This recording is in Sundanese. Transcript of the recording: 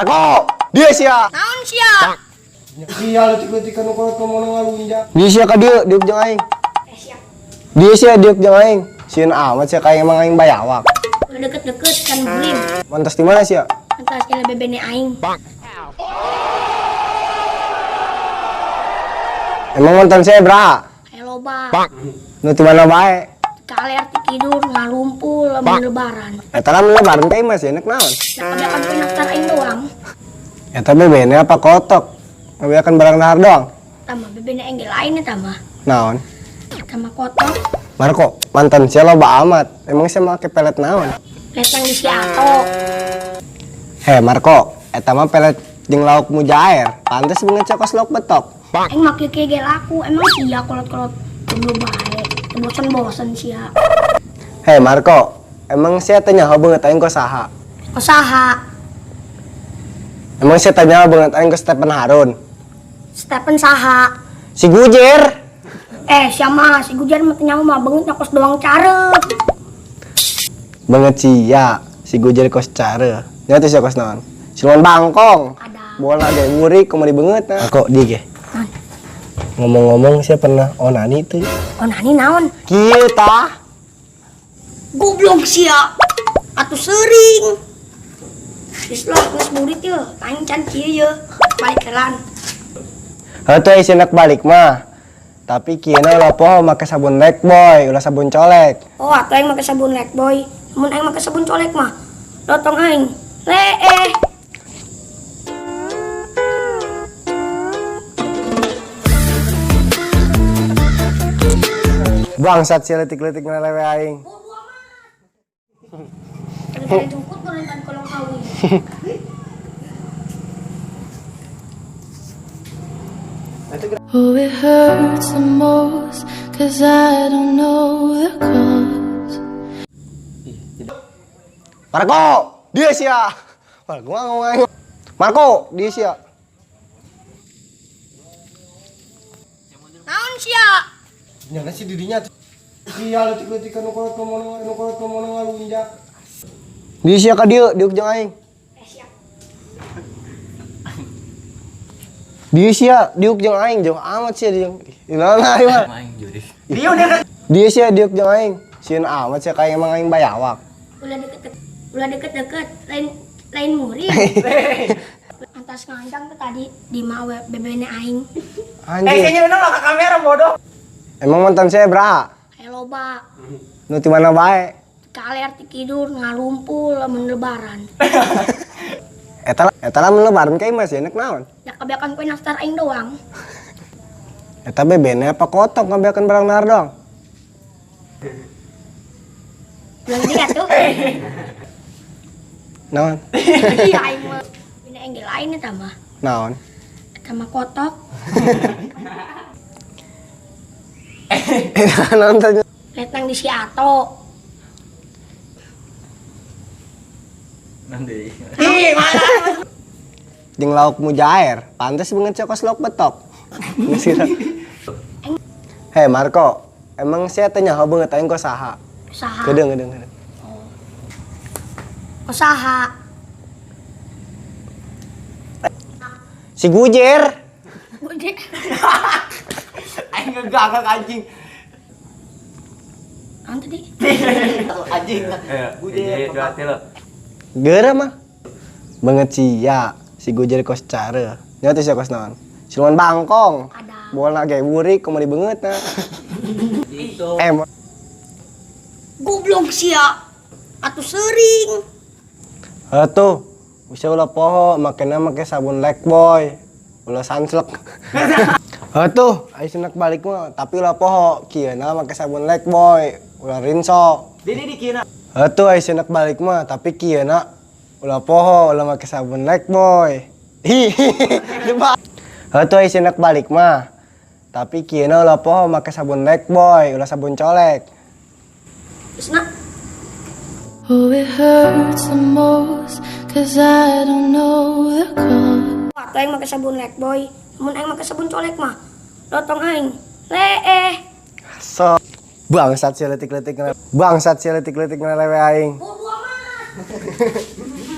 Marco, dia sia. Naon sia? Sia leutik-leutik anu kolot ngomong ngalunjak. Dia sia ka dieu, diuk jeung aing. Eh siap. Dia sia diuk jeung aing. Sieun amat sia kayak emang aing bayawak. Ulah deket-deket kan bulim. Mantas di mana sia? Entas kira bebene aing. Emang mantan saya bra? Kayak loba. Nu di mana bae? Kaler ti tidur ngalumpul lamun lebaran. Eta lamun lebaran teh masih enak naon? Nah, kebanyakan pendaftar aing doang. Eta bebene apa kotok? Kebanyakan barang dahar doang. Tambah bebene aing ge lain eta mah. Naon? Tambah kotok. Marco, mantan sia loba amat. Emang sia make pelet naon? Letang di si Ato. Heh Marco, eta mah pelet jeung lauk mujair. Pantes beungeut cokos lauk betok. Aing make kieu ge laku. Emang sia kolot-kolot jomblo bae. Bosen-bosen sia. Heh Marco, emang sia teh nyaho beungeut aing ku saha? Ku saha? Emang sia teh nyaho beungeut aing ku Stephen Harun? Stephen saha? Si Gujer. Eh, sia mah si Gujer mah teu nyaho mah beungeut kos doang care. Beungeut sia, si Gujer kos care. Nya teh sia kos naon? Siluman bangkong. Ada. Bola ge burik kumaha beungeut na. Marco, di ge. Naon? Ngomong-ngomong sia pernah onani teu? Onani naon? Kieu tah. Goblok sia. Atuh seuring. Geus lah, geus burit yeuh. Aing can kieu yeuh. Balik helan. Heuh teh sia nak balik mah. Tapi kieu na ulah poho make sabun Lek Boy, ulah sabun colek. Oh, atuh aing make sabun Lek Boy. Mun aing make sabun colek mah, lotong aing. Leeh. Bangsat sia leutik-leutik ngalelewe aing. Bodoh amat. Tadi jemput nonton kolong kawin. Oh, it hurts the most, 'cause I don't know the cause. Marco, dia sia. Marco ngomong aing. Marco, dia sia. Naon sia? Nyana si dirinya. Sia leutik-leutik anu kolot ngomong anu kolot ngomong ngalunjak. Dia sia ka dieu, diuk jeung aing. Eh siap. Dia sia diuk jeung aing jauh amat sia jeung. Naon aing mah? Aing jurik. Dia udah kan. Dia sia diuk jeung aing. Sieun amat sia kayak emang aing bayawak. Ulah deket-deket, ulah deket-deket, lain lain murid. Antas nganjang tuh tadi di mawe bebene aing. Eh, Anjir. kayaknya udah ke kamera bodoh. Emang mantan saya bra? Kayak loba. Nu di mana bae? Kaler ti tidur ngalumpul lamun lebaran. Eta eta lamun lebaran kayak masih enak naon? Ya kebanyakan kue nastar aing doang. Eta bebene apa kotok ngabeakeun barang dahar doang? Ulah dia tuh. Naon? Iya aing mah. Bina aing ge lain eta mah. Naon? Eta mah kotok. Naon tanya? Letang di si Ato. Nanti. Ih, mana? Jeung lauk mujair, pantes beungeut sia kos lauk betok. Heh Marco, emang sia teh nyaho beungeut aing ku saha? Saha? Kedeung kedeung kedeung. Ku saha? Si Gujer. Gujer. Aing ngegagak anjing. Naon tadi? Anjing. Gujer. Dua tilu. Geura mah. Beungeut sia, si Gujer kos care. Nya teh sia kos naon? Siluman bangkong. Ada. Bola ge burik kumaha beungeut na. Itu. Goblok sia. Atuh seuring. Heuh tuh. Bisa ulah poho makena make sabun Lek Boy. Ulah sanslek. Heuh tuh, aya senak balik mah tapi ulah poho kieu na make sabun Lek Boy, ulah rinso. Dini di kieu na. Heuh tuh aya senak balik mah tapi kieu na ulah poho ulah make sabun Lek Boy. Hihihi. Heuh tuh aya senak balik mah tapi kieu na ulah poho make sabun Lek Boy, ulah sabun colek. Geus na. Oh, it hurts the most, 'cause I don't know the cause. Atuh aing make sabun Lek Boy. Mun aing make sabun colek mah, lotong aing. Leeh. So bangsat sia leutik-leutik. Bangsat sia leutik-leutik ngalelewe aing. Bodoh amat.